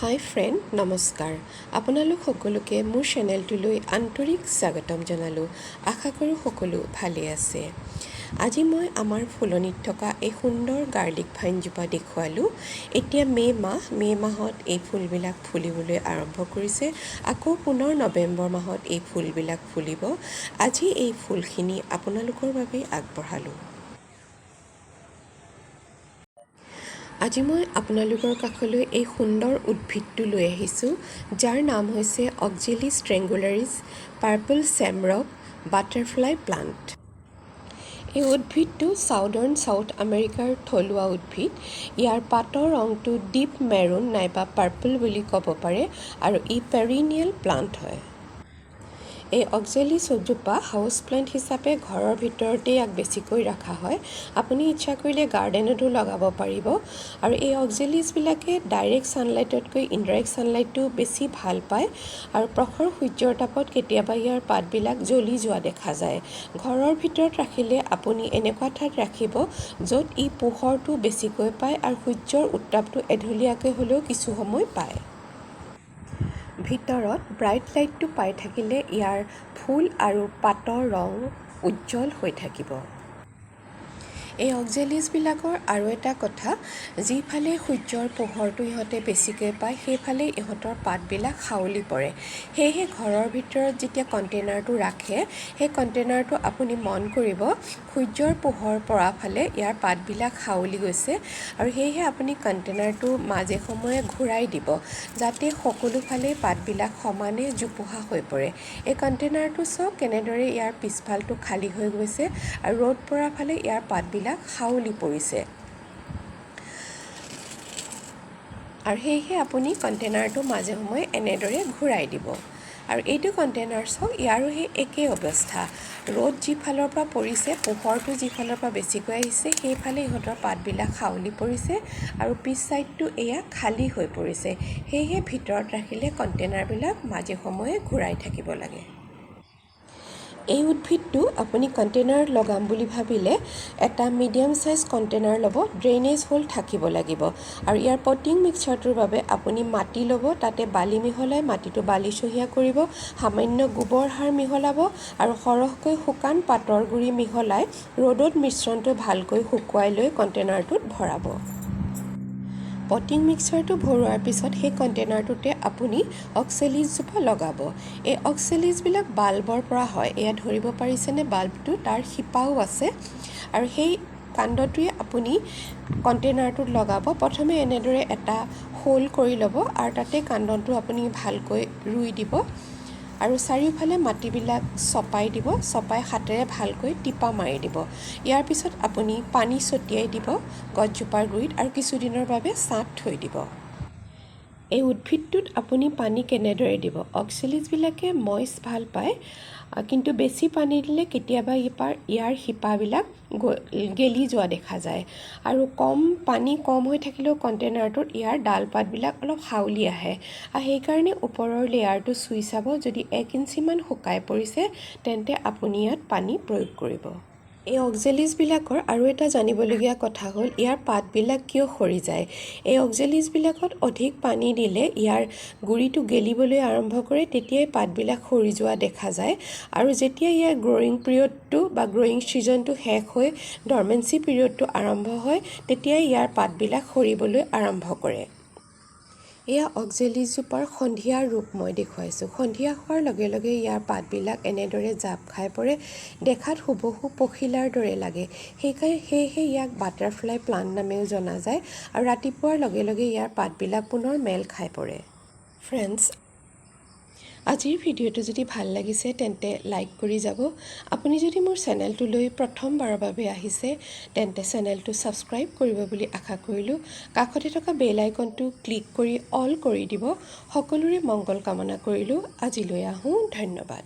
হাই friend, নমস্কাৰ। আপোনালোক সকলোকে মোৰ চেনেলটোলৈ আন্তৰিক স্বাগতম জনালোঁ। আশা কৰোঁ সকলো ভালেই আছে। আজি মই আমাৰ ফুলনিত থকা এই সুন্দৰ গাৰ্লিক ভাইনজোপা দেখুৱালোঁ। এতিয়া মে' মাহ। মে' মাহত এই ফুলবিলাক ফুলিবলৈ আৰম্ভ কৰিছে। আকৌ পুনৰ নৱেম্বৰ মাহত এই ফুলবিলাক ফুলিব। আজি এই ফুলখিনি আপোনালোকৰ বাবে আগবঢ়ালোঁ। আজি মই আপোনালোকৰ কাষলৈ এই সুন্দৰ উদ্ভিদটো লৈ আহিছোঁ, যাৰ নাম হৈছে Oxalis triangularis purple shamrock butterfly plant. এই উদ্ভিদটো চাউদাৰ্ণ চাউথ আমেৰিকাৰ থলুৱা উদ্ভিদ। ইয়াৰ পাতৰ ৰংটো ডিপ মেৰুন নাইবা পাৰ্পল বুলি ক'ব পাৰে আৰু ই পেৰিনিয়েল প্লাণ্ট হয়। এই অক্সেলিছজোপা হাউচ প্লেণ্ট হিচাপে ঘৰৰ ভিতৰতে ইয়াক বেছিকৈ ৰখা হয়। আপুনি ইচ্ছা কৰিলে গাৰ্ডেনতো লগাব পাৰিব। আৰু এই অক্সেলিছবিলাকে ডাইৰেক্ট ছানলাইটতকৈ ইনডাইৰেক্ট ছানলাইটটো বেছি ভাল পায় আৰু প্ৰখৰ সূৰ্যৰ তাপত কেতিয়াবা ইয়াৰ পাতবিলাক জ্বলি যোৱা দেখা যায়। ঘৰৰ ভিতৰত ৰাখিলে আপুনি এনেকুৱা ঠাইত ৰাখিব য'ত ই পোহৰটো বেছিকৈ পায় আৰু সূৰ্যৰ উত্তাপটো এঢলীয়াকৈ হ'লেও কিছু সময় পায়। ভিতৰত ব্ৰাইট লাইটটো পাই থাকিলে ইয়াৰ ফুল আৰু পাতৰ ৰং উজ্জ্বল হৈ থাকিব। এই অক্সেলিছবিলাকৰ আৰু এটা কথা, যিফালে সূৰ্যৰ পোহৰটো ইহঁতে বেছিকৈ পায়, সেইফালে ইহঁতৰ পাতবিলাক হাউলি পৰে। সেয়েহে ঘৰৰ ভিতৰত যেতিয়া কণ্টেইনাৰটো ৰাখে, সেই কণ্টেইনাৰটো আপুনি মন কৰিব, সূৰ্যৰ পোহৰ পৰা ফালে ইয়াৰ পাতবিলাক হাউলি গৈছে। আৰু সেয়েহে আপুনি কণ্টেইনাৰটো মাজে সময়ে ঘূৰাই দিব, যাতে সকলোফালে পাতবিলাক সমানে জোপোহা হৈ পৰে। এই কণ্টেইনাৰটো চাওক, কেনেদৰে ইয়াৰ পিছফালটো খালী হৈ গৈছে আৰু ৰ'দ পৰা ফালে ইয়াৰ পাতবিলাক হাউলি পৰিছে। আৰু সেয়েহে আপুনি কণ্টেইনাৰটো মাজে সময়ে এনেদৰে ঘূৰাই দিব। আৰু এইটো কণ্টেইনাৰ চাওক, ইয়াৰো সেই একেই অৱস্থা। ৰ'দ যিফালৰ পৰা পৰিছে, পোহৰটো যিফালৰ পৰা বেছিকৈ আহিছে, সেইফালে ইহঁতৰ পাতবিলাক হাউলি পৰিছে আৰু পিছ ছাইডটো এয়া খালী হৈ পৰিছে। সেয়েহে ভিতৰত ৰাখিলে কণ্টেইনাৰবিলাক মাজে সময়ে ঘূৰাই থাকিব লাগে। এই উদ্ভিদটো আপুনি কণ্টেইনাৰত লগাম বুলি ভাবিলে এটা মিডিয়াম চাইজ কণ্টেইনাৰ ল'ব, ড্ৰেইনেজ হোল থাকিব লাগিব। আৰু ইয়াৰ পটিং মিক্সাৰটোৰ বাবে আপুনি মাটি ল'ব, তাতে বালি মিহলাই মাটিটো বালিচহীয়া কৰিব, সামান্য গোবৰ সাৰ মিহলাব আৰু সৰহকৈ শুকান পাতৰ গুড়ি মিহলাই ৰ'দত মিশ্ৰণটো ভালকৈ শুকুৱাই লৈ কণ্টেইনাৰটোত ভৰাব। পটিং মিক্সাৰটো ভৰোৱাৰ পিছত সেই কণ্টেইনাৰটোতে আপুনি অক্সেলিছজোপা লগাব। এই অক্সেলিছবিলাক বাল্বৰ পৰা হয়। এয়া ধৰিব পাৰিছেনে বাল্বটো? তাৰ শিপাও আছে আৰু সেই কাণ্ডটোৱে আপুনি কণ্টেইনাৰটোত লগাব। প্ৰথমে এনেদৰে এটা হোল কৰি ল'ব আৰু তাতে কাণ্ডটো আপুনি ভালকৈ ৰুই দিব আৰু চাৰিওফালে মাটিবিলাক চপাই দিব। চপাই হাতেৰে ভালকৈ টিপা মাৰি দিব। ইয়াৰ পিছত আপুনি পানী ছটিয়াই দিব গছজোপাৰ গুৰিত আৰু কিছুদিনৰ বাবে ছাঁত থৈ দিব। এই উদ্ভিদটোত আপুনি পানী কেনেদৰে দিব? অক্সেলিছবিলাকে মইচ ভাল পায়, কিন্তু বেছি পানী দিলে কেতিয়াবা ইয়াৰ শিপাবিলাক গেলি যোৱা দেখা যায়। আৰু পানী কম হৈ থাকিলেও কণ্টেইনাৰটোত ইয়াৰ ডাল পাতবিলাক অলপ হাউলি আহে আৰু সেইকাৰণে ওপৰৰ লেয়াৰটো চুই চাব। যদি 1 ইঞ্চিমান শুকাই পৰিছে, তেন্তে আপুনি ইয়াত পানী প্ৰয়োগ কৰিব। এই অক্সেলিছবিলাকৰ আৰু এটা জানিবলগীয়া কথা হ'ল, ইয়াৰ পাতবিলাক কিয় সৰি যায়? এই অক্সেলিছবিলাকত অধিক পানী দিলে ইয়াৰ গুৰিটো গেলিবলৈ আৰম্ভ কৰে। তেতিয়াই পাতবিলাক সৰি যোৱা দেখা যায়। আৰু যেতিয়া ইয়াৰ গ্ৰয়িং পিৰিয়ডটো বা গ্ৰয়িং ছিজনটো শেষ হৈ ডৰমেঞ্চি পিৰিয়ডটো আৰম্ভ হয়, তেতিয়াই ইয়াৰ পাতবিলাক সৰিবলৈ আৰম্ভ কৰে। এয়া অক্সেলিছজোপাৰ সন্ধিয়াৰ ৰূপ মই দেখুৱাইছোঁ। সন্ধিয়া হোৱাৰ লগে লগে ইয়াৰ পাতবিলাক এনেদৰে জাপ খাই পৰে। দেখাত হুবহু পখিলাৰ দৰে লাগে। সেয়েহে ইয়াক বাটাৰফ্লাই প্লাণ্ট নামেও জনা যায়। আৰু ৰাতিপুৱাৰ লগে লগে ইয়াৰ পাতবিলাক পুনৰ মেল খাই পৰে। ফ্ৰেণ্ডছ, আজিৰ ভিডিঅ'টো যদি ভাল লাগিছে, তেন্তে লাইক কৰি যাব। আপুনি যদি মোৰ চেনেলটোলৈ প্ৰথমবাৰৰ বাবে আহিছে, তেন্তে চেনেলটো ছাবস্ক্ৰাইব কৰিব বুলি আশা কৰিলোঁ। কাষতে থকা বেল আইকনটো ক্লিক কৰি অল কৰি দিব। সকলোৰে মংগল কামনা কৰিলোঁ। আজিলৈ আহোঁ, ধন্যবাদ।